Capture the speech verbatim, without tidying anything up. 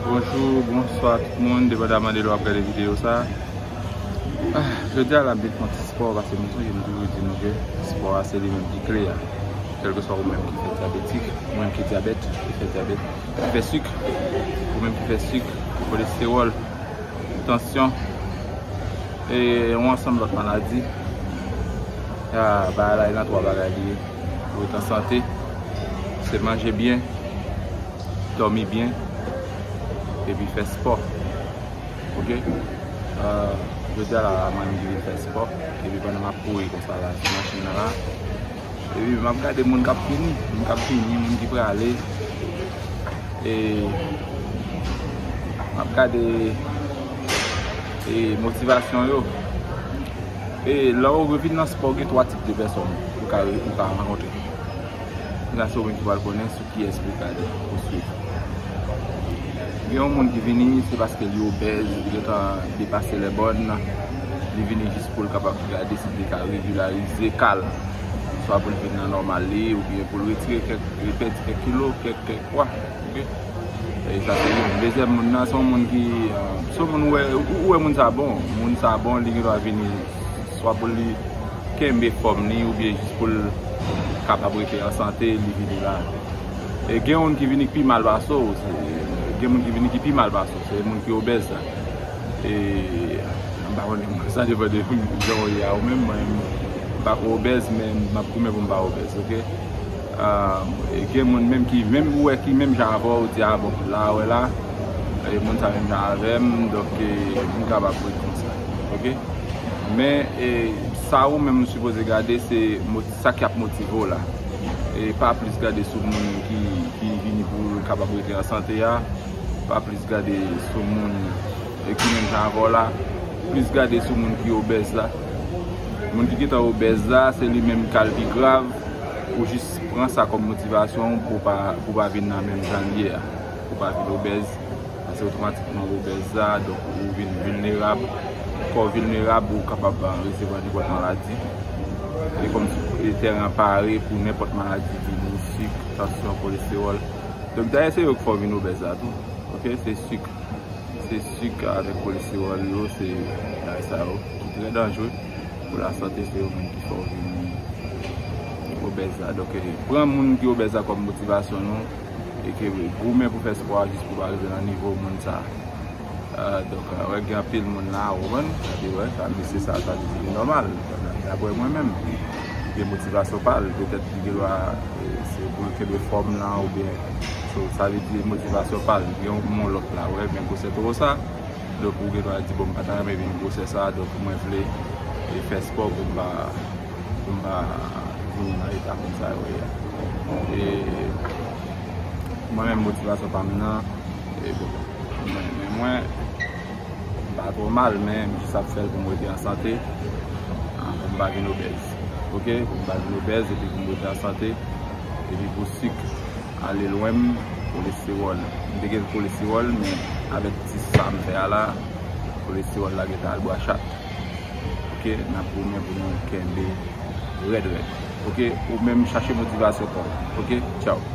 Bonjou, bonswa tout moun, depandaman de lè w ap gade videyo sa. Ah, jodi a la m vin fè yon ti spò, paske m sonje m toujou di nou ke spò a se li menm ki kle a. Kèlkeswa ou menm ki fè dyabetik, ou menm ki dyabèt, ki fè dyabèt, ki fè sik, ou menm ki fè sik, kolestewòl, tansyon, e yon ansanm lòt maladi. Ah, bagay la, e nan twa bagay li ye. Pou ret an sante, se manje byen, dòmi byen, epi fè spò. Ok? Ah, jodi a la, mwen menm ki vin fè spò, epi pandan m ap kouri konsa la, sou machin nan la, epi m ap gade moun k ap vini, moun k ap vini, moun ki prale, e m ap gade, e motivasyon yo. E lè w vin nan spò, gen twa tip de pèsòn ou ka, ou ka rankontre. Gen sa se ou menm ki pral konnen sou kiyès pou w gade, pou w swiv. Gen yon moun ki vini, se paske li obèz, li gentan depase lè bòn, li vini jis pou l kapab gade si li ka regilarize ka l. Swa pou l vin nan nòmal li, oubyen pou l retire kèk, pèdi kèk kilo, kèk, kèk pwa. Ok? E sa se youn. Dezyèm moun nan, se yon moun ki, eh, se yon moun ou wè, ou, ou wè moun sa bon. Moun sa bon, li gen dwa vini swa pou li kenbe fòm li, oubyen jis pou l kapab rete an sante, li vini la. E gen moun ki vini ki pi mal pase w, se, gen moun ki vini ki pi mal pase w, se moun ki obèz la. E, m pa konnen, sa depann de jan w ye a ou menm, mwen, m pa ko obèz, men m ap goumen pou m pa obèz, ok? Ah, e gen moun menm ki, menm ou wè ki menm jan avè w, ou di, "Ah, bon, la, wè la, e moun sa menm jan avè m, donk, e, m kapab ret konsa." Ok? Men, e, sa ou menm ou sipoze gade, se mo-, sa k ap motive w la. E pa plis gade sou moun ki, ki vini pou l kapab rete an sante a, pa plis gade sou moun, e, ki menm jan avè w la, plis gade sou moun ki obèz la. Moun ki gentan obèz la, se li menm ka l pi grav, ou jis pran sa kòm motivasyon pou w pa, pou w pa vin nan menm jan l ye a, pou w pa vin obèz, paske otomatikman obèz la, donk ou vin vilnerab, kò w vilnerab, ou kapab, ah, resevwa nenpòt maladi. E kòmsi tèren an pare pou nenpòt maladi vini, sik, tansyon, kolestewòl. Donk dayè se yo k fè w vin obèz la tou. Ok, se sik. Se sik avèk kolestewòl yo, se bagay sa yo ki trè danjre pou lasante, se yo menm ki fè w vin obèz la. Donk, e, pran moun ki obèz la kòm motivasyon nou, e ke goumen pou fè spò a jis pou pa rive nan nivo moun sa. Ah, donk, ah, wè, gen anpil moun la, ou konprann? Gade, wè, sa, mesye sa, sa vle di li nòmal. Daprè mwen menm, gen motivasyon pa l, petèt li gen dwa, e, se pou l kenbe fòm nan, oubyen, so, sa vle di motivasyon pa l. Gen yon moun lòt la, wè, men gwosè toro sa, donk ou gen dwa di, "Bon, m pa ta renmen vin gwosè sa, donk mwen vle, e, fè spò pou m pa, pou m pa vini nan eta konsa yo ye a." E mwen menm, motivasyon pa m nan, e bon, men, men mwen, m pa twò mal, men m jis ap fè l pou m rete an sante, ah, pou m pa vin obèz. Ok? Pou m pa vin obèz, epi pou m rete an sante, epi pou sik ale lwen m, kolestewòl. M te gen kolestewòl, men avèk ti sa m fè a la, kolestewòl la gentan al bwa chat. Ok? N ap goumen pou nou kenbe rèd rèd. Ok? Ou menm chache motivasyon pa w. Ok? Tchaw.